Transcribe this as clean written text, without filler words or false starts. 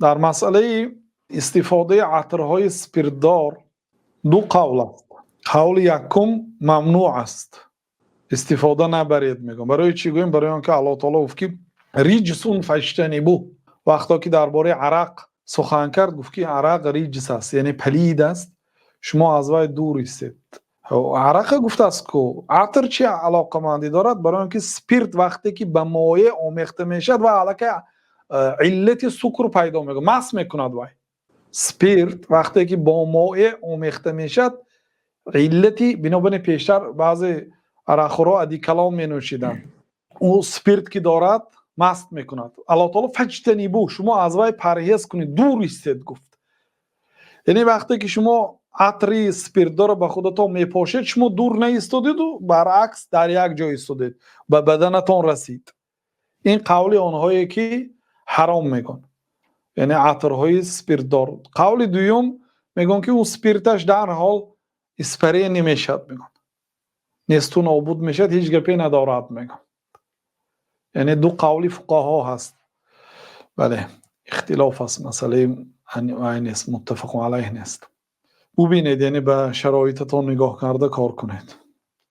Дар масъалаи истифодаи атрҳои спиртдор ду қавл аст. Қавли якум: мамнӯъ аст, истифода набаред, мегӯям. Барои чӣ гӯем? Барои он ки Аллоҳи таъоло гуфт, ки رجس فاجتنبوه. Вақте ки дар бораи арақ сухан кард, гуфт, ки арақ риҷс аст, яъне палид аст, шумо аз вай дур истед. Арақа гуфтааст ку, атр чӣ алоқамандӣ дорад? Барои он ки спирт вақте ки ба моеъ омехта мешавад ва аллакай иллати сукр пайдо мекунад, маст мекунад. Вай спирт вақте ки бо моеъ омехта мешавад, иллати, бинобар ин пештар баъзе арақхӯрҳо одеколон менӯшиданд. Ӯ спирт ки дорад, маст мекунад. Аллоҳ таоло فاجتنبوه, шумо аз вай парҳез кунед, дур истед, гуфт. Яъне вақте ки шумо атри спиртдорро ба худатон мепошед, шумо дур наистодеду, баръакс, дар як ҷо истодед, ба баданатон расид. Ин қавли онҳое ки ҳаром мегӯянд, яъне атрҳои спиртдор. Қавли дуюм мегӯянд, ки ӯ спирташ дарҳол испарение мешавад, мегӯянд, несту нобуд мешавад, ҳеҷ гапе надорад, мегӯянд. Яъне ду қавли фуқаҳо ҳаст. Бале, ихтилоф аст, масъалаи вай нест, муттафақун алайҳ нест. Бубинед, яъне ба шароитатон нигоҳ карда кор кунед.